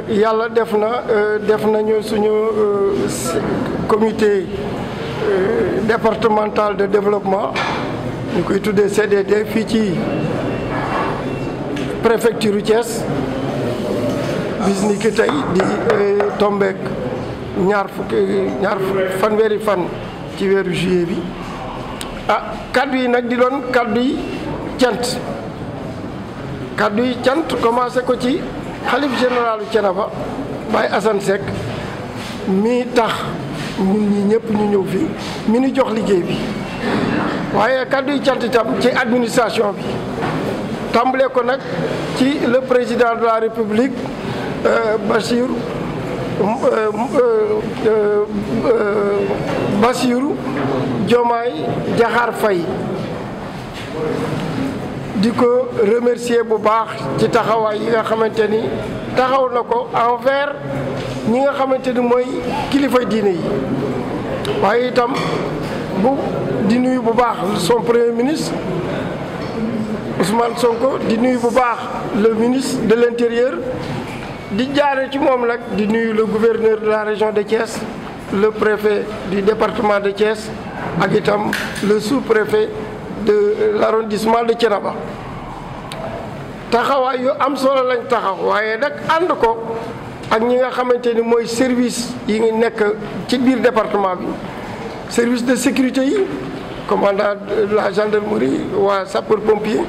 yàlla def nañu suñu comité départemental de développement ñu koy tuddee CDD fii ci préfecture Thiès bis ni ki tey di tombeek fanweeri fan ci weeru juillet bi kaddu yi nag di doon kaddu yi cant commencé ko ci xalif généralu Thiénaba Baye Assane Seck mi tax ñun ñi ñëpp ñu ñëw fii mi ñu jox liggéey bi waaye kaddu yi cant itam ci administration bi tàmbalee ko nag ci le président de la République Bassirou Diomaye Diakhar Faye di ko remercier bu baax ci taxawaay yi nga xamante ni taxaw na ko envers ñi nga xamante ni mooy kilifa diine yi waaye itam di nuyu bu baax son premier ministre Ousmane Sonko di nuyu bu baax le ministre de l'Intérieur di jaare ci moom nag di nuyu le gouverneur de la région de Thiès le préfet du département de Thiès ak itam le sous-préfet de l'arrondissement de Thiénaba taxawaay yu am solo lañ taxaw waaye nag ànd ko ak ñi nga xamante ni mooy service yi ngi nekk ci biir département bi service de sécurité yi commandant de la gendarmerie waa sapeur pompier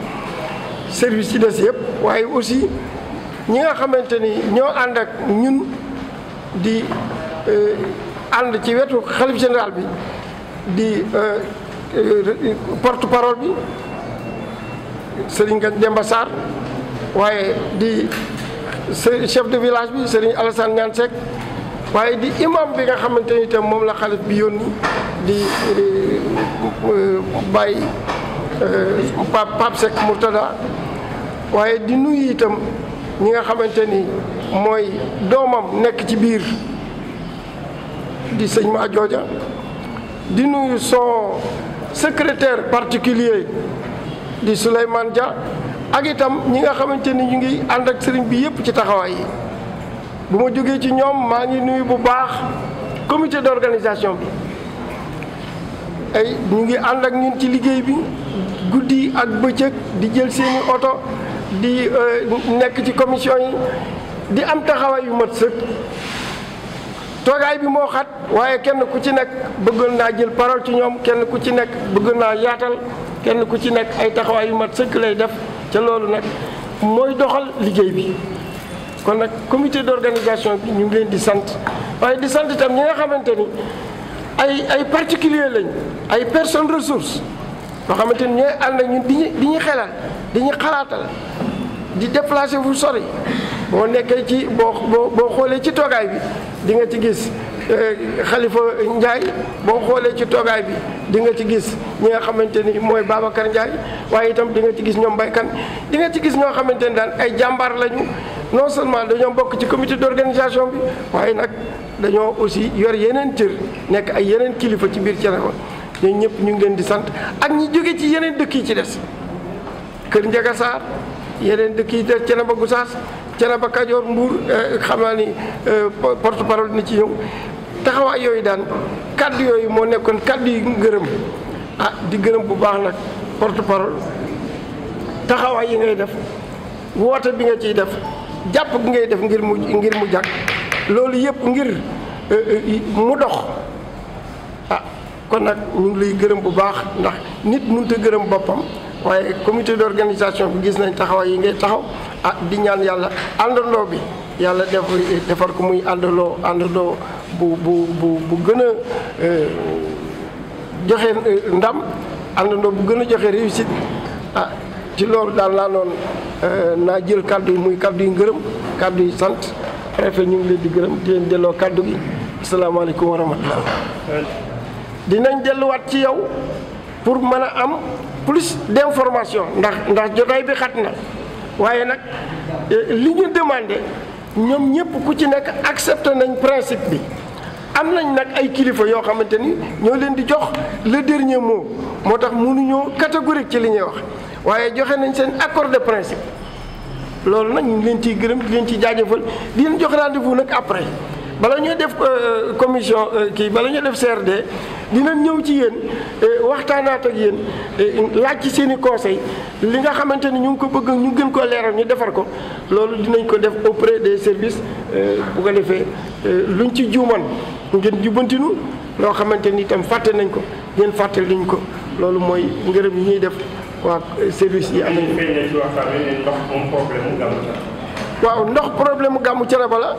service yi des yëpp waaye aussi ñi nga xamante ni ñoo ànd ak ñun di ànd ci wetu xalif général bi di porte-parole bi Serigne Ngagne Demba Sarr waaye di chef de village bi Serigne Alassane Niane Seck waaye di imam bi nga xamante ni itam moom la xalif bi yónni di Baye Pape Seck Mourtada waaye di nuyu itam ñi nga xamante ni mooy doomam nekk ci biir di sëñ Ma Jooja di nuyu son secrétaire particulier di Souleymane Dia ak itam ñi nga xamante ni ñu ngi ànd ak sëriñ bi yëpp ci taxawaay yi bu ma jógee ci ñoom maa ngi nuyu bu baax comité d'organisation bi ñu ngi ànd ak ñun ci liggéey bi guddi ak bëccëg di jël seeni oto di nekk ci commission yi di am taxawaay yu mat sëkk toogaay bi moo xat waaye kenn ku ci nekk bëggoon naa jël parole ci ñoom kenn ku ci nekk bëggoon naa yaatal kenn ku ci nekk ay taxawaay yu mat sëkk lay def ca loolu nag mooy doxal liggéey bi kon nag comité d'organisation bi ñu ngi leen di sant waaye di sant itam ñi nga xamante ni ay particulier lañ ay personnes ressources yoo xamante ni ñooy ànd ak ñun di ñu xelal di ñu xalaatal di déplacer fu sori boo nekkee ci boo xoolee ci toogaay bi di nga ci gis Khalifa Ndiaye boo xoolee ci toogaay bi di nga ci gis ñi nga xamante ni mooy Babacar Ndiaye waaye itam di nga ci gis ñoom baykan di nga ci gis ñoo xamante ni daal ay jàmbaar lañu non seulement dañoo bokk ci comité d'organisation bi waaye nag dañoo aussi yor yeneen cër nekk ay yeneen kilifa ci biir Thiénaba ñooñu ñëpp ñu ngi leen di sant ak ñi jóge ci yeneen dëkk yi ci des Kër Ndiaga Sarr yeneen dëkk yi des Thiénaba Gossas Thiénaba Kajoor Mbuur xam naa ni porte-parole ni ci ñëw taxawaay yooyu daan kaddu yooyu moo nekkoon kaddu yi ngërëm di gërëm bu baax nag porte-parole taxawaay yi ngay def woote bi nga ciy def jàpp bi ngay def ngir mu jàkk loolu yëpp ngir mu dox kon nag ñu ngi lay gërëm bu baax ndax nit mënut a gërëm boppam waaye comité d'organisation bi gis nañ taxawaay yi ngay taxaw di ñaan yàlla àndandoo bi yàlla defar ko muy àndandoo bu gën a joxe ndam àndandoo bu gën a joxe réussite ci loolu daal laa noonu naa jël kaddu yi muy kaddu yi ngërëm kaddu yi sant préfet ñu ngi leen di gërëm di leen delloo kaddu gi asalaamaaleykum wa rahmatullah dinañ delluwaat ci yow pour mën a am plus d'information ndax jotaay bi xat na waaye nag li ñu demandé ñoom ñëpp ku ci nekk accepté nañ principe bi am nañ nag ay kilifa yoo xamante ni ñoo leen di jox le dernier mot moo tax mënuñoo catégorique ci li ñuy wax waaye joxe nañ seen accord de principe loolu nag ñu ngi leen ciy gërëm di leen ci jaajëfal di leen jox rendez-vous nag après bala ñoo def commission bala ñoo def CRD dinañ ñëw ci yéen waxtaanaat ak yéen laaj ci seen i conseil li nga xamante ni ñu ngi ko bëgg ñu gën koo leeral ñu defar ko loolu dinañ ko def auprès des services bu ko defee luñ ci juuman ngeen jubbantinu loo xamante ni itam fàtte nañ ko ngeen fàtte liñ ko loolu mooy ngërëm yi ñuy def waa service yi am nañu. waaw ndox problème mu Gamou Thiénaba la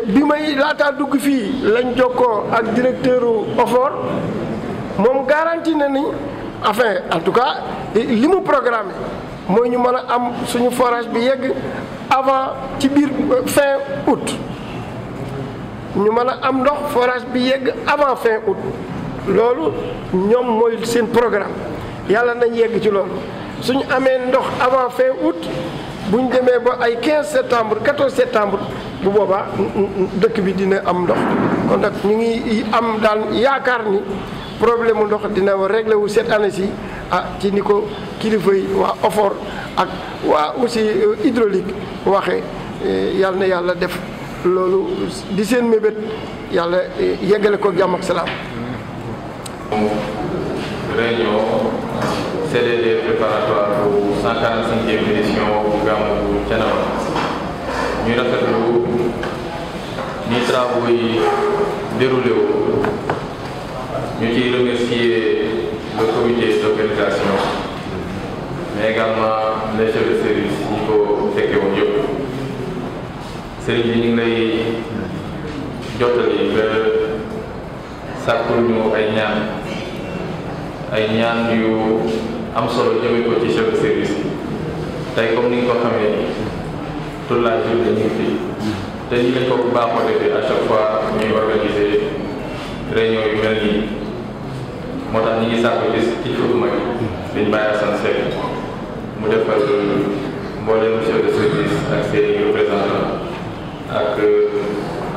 bi may laataa dugg fii lañ jokkoo ak directeur OFOR moom garanti na ni enfin en tout cas li mu programmé mooy ñu mën a am suñu forage bi yegg avant ci biir fin août ñu mën a am ndox forage bi yegg avant fin août loolu ñoom mooy seen programme yàlla nañ yegg ci loolu suñu amee ndox avant fin août bu ñu demee ba ay 15 septembre 14 septembre bu boobaa dëkk bi dina am ndox kon nag ñu ngi am daal yaakaar ni problème mu ndox dina réglé wu cette année ci ci ni ko kilifa yi waa OFOR ak waa aussi hydraulique waxee yàlla na yàlla def loolu di seen mébét yàlla yeggale ko jàmm ak salaam. Réunion CDD préparatoire pour 145e édition bu Gamou Thiénaba ñuy rafetlu ni travaux yi déroulé wu ñu ciy remercier le comité d'organisation mais également les chefs de service ñi ko fekke woon yëpp sëriñ bi ñu ngi lay jottali nga sàkkul ñu ay ñaan yu am solo jëme ko ci chef de service yi tey comme ni nga ko xamee toute la journée ñu ngi fi te ni lañ ko baaxoo defee à chaque fois ñuy organiser réunion yu mel nii moo tax ñi ngi sàkku ci fukk mag biñ bàyyi Assane Seck mu defal mboolem chef de service ak seeni représentant ak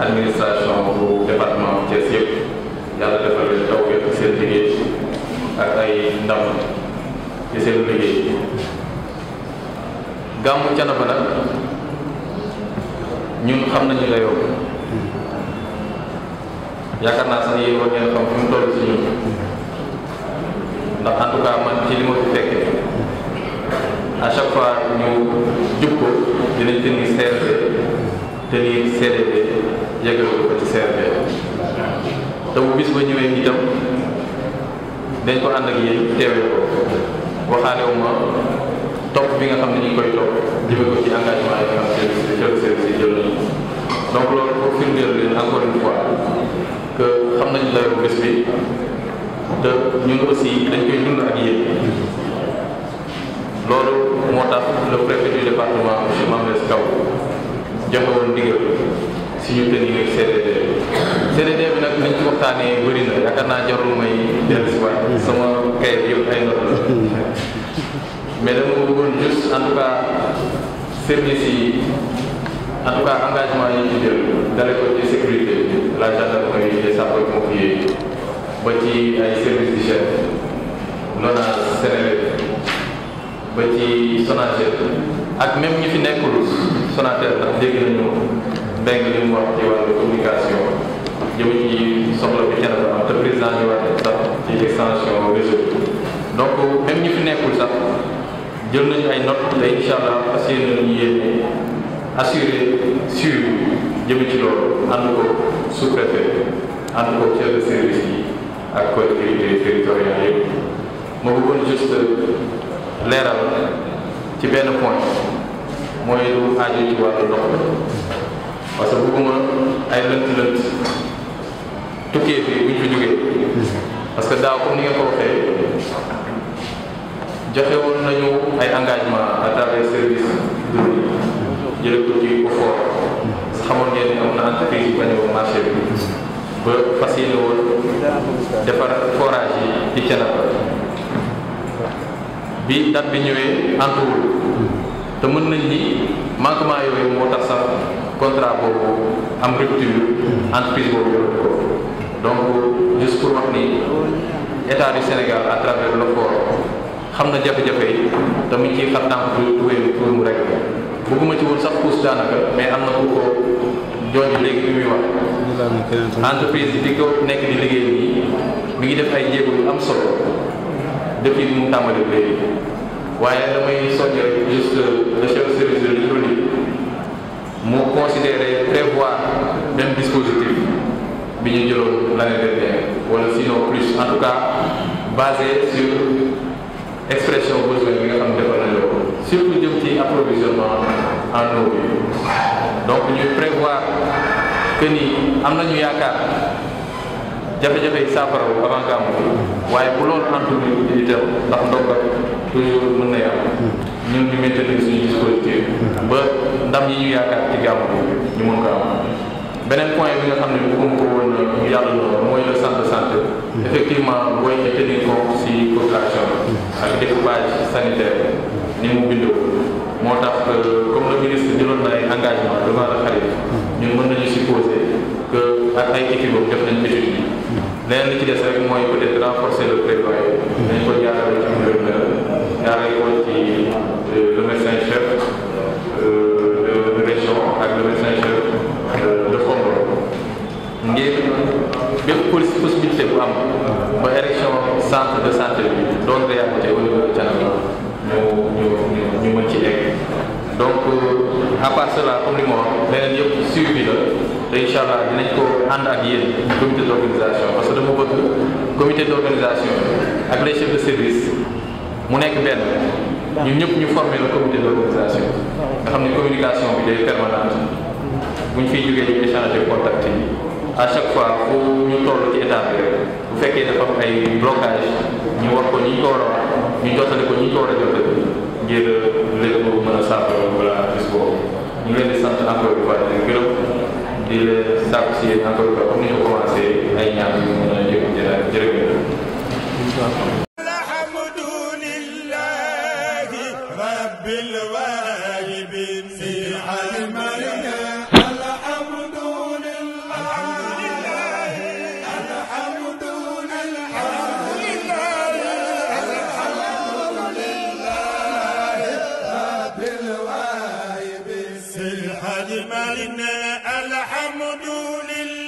administration bu département Thiès yëpp yàlla defal leen taw ak seen liggéey ak ay ndam ci seen liggéey. Gamou Thiénaba nag ñun xam nañu la yow yaakaar naa sax yéen war ngeen xam fi mu toll ci ñun ndax en tout cas man ci li ma fi fekkee à chaque fois ñu jub ko dinañ tenir CRD tenir CDD yëgal ko ci CRD te bu bis ba ñëwee itam dañ ko ànd ak yéen teewee ko waxaale wu ma topp bi nga xam ne ñu ngi koy topp jëme ko ci engagement yi nga xam ne service yi jël nañu donc loolu pour firndeel leen encore une fois que xam nañu dayoo bés bi te ñun aussi dañ koy dund ak yéen loolu moo tax le préfet du département monsieur Mamès Kaw joxe woon ndigal si ñu tenir CDD bi nag nañ ci waxtaanee bëri na yaakaar naa jarul may dellusiwaat sama kayit yëpp ay note la mais dama bëggoon juste en tout cas service yi en tout cas engagement yi ci jël dale ko ci sécurité la gendarmerie des sapeurs-pompiers ba ci ay services d'hygiène LONASE Senelec ba ci Sonaged ak même ñi fi nekkul Sonatel ndax dégg nañu mbéng li mu wax ci wàllu communication jëm ci soxla bi Thiénaba am te président ñu wax sax ci extension réseau donc même ñi fi nekkul sax jël nañu ay notes te incha allah fas yéene nañu yéene assurer suivi jëm ci loolu ànd ko sous-préfet ànd ko chef de service yi ak collectivités territoriales yëpp ma bëggoon juste leeral ci benn point mooy lu aju ci wàllu ndox parce que bëgguma ay lënt-lënt tukkee fii bu ñu fi jógee parce que daaw comme ni nga ko waxee joxe woon nañu ay engagement à travers service hydraulique jële ko ci OFOR xamoon ngeen ne am na entreprise yu bañ a marché bi ba fas yéene woon defar forage yi ci Thiénaba bi date bi ñëwee antuwul te mën nañ ni manquement yooyu moo tax sax contrat boobu am rupture entreprise boobu yoroon ko donc juste pour wax ni état du Sénégal à travers l'OFOR xam na jafe-jafe yi te mu ngi ciy xam tànk tuwéy pour mu rek bëgguma ci daanaka mais am na ku ko jooju léegi bi muy wax entreprise bi ko nekk di liggéey nii mi ngi def ay jéego yu am solo depuis bi mu tàmbali léegi waaye damay soññal juste le chef de service de l'hydraulique mu considérer prévoir même dispositif bi ñu jëloon l'année dernière wala sinon plus en tout cas basé sur expression besoin bi nga xam ne defal nañ la ko surtout jëm ci approvisionnement en eau bi donc ñuy prévoir que ni am nañu yaakaar jafe-jafe yi saafara avant gàmmu waaye bu loolu antul itam ndax ndox toujours mën na yàlla ñun ñu maintenir suñu dispositif ba ndam yi ñu yaakaar ci gàmmu ñu mën ko am. beneen point bi nga xam ne bëgguma ko woon yàlla loolu mooy le centre de santé effectivement booy tenir compte si population ak découpage sanitaire ni mu bindoo moo tax comme le ministre jëloon na ay engagement devant le xalif ñun mën nañu supposer que ak ay équipe def nañ étude yi leneen li ci des rek mooy peut-être renforcer le plaidoyer dañ ko jaarale ci gouverneur jaarale ko ci le médecin chef de région ak le médecin chef de Fondor ngir bépp possibilité bu am ba érection centre de santé bi doon réalité au niveau de Thiénaba ñu mën ci egg donc à part cela comme li ma wax leneen yëpp suivi la te incha allah dinañ ko ànd ak yéen comité d'organisation parce que dama bëgg comité d'organisation ak les chefs de service mu nekk benn ñun ñëpp ñu former le comité d'organisation nga xam ne communication bi day permanente bu ñu fiy jógee ñu échanger contact yi à chaque fois fu ñu toll ci état bi rek bu fekkee dafa am ay blocage ñu wax ko ñi ñu ko war a wax ñu jotale ko ñi ñu ko war a jotale ngir lépp mën a saafara wala bis boobu ñu ngi leen di sant encore une fois di leen gërëm di leen sàkku si yéen encore une fois comme ni ñu commencé ay ñaan yu mën a jërëjëf. الحمد لله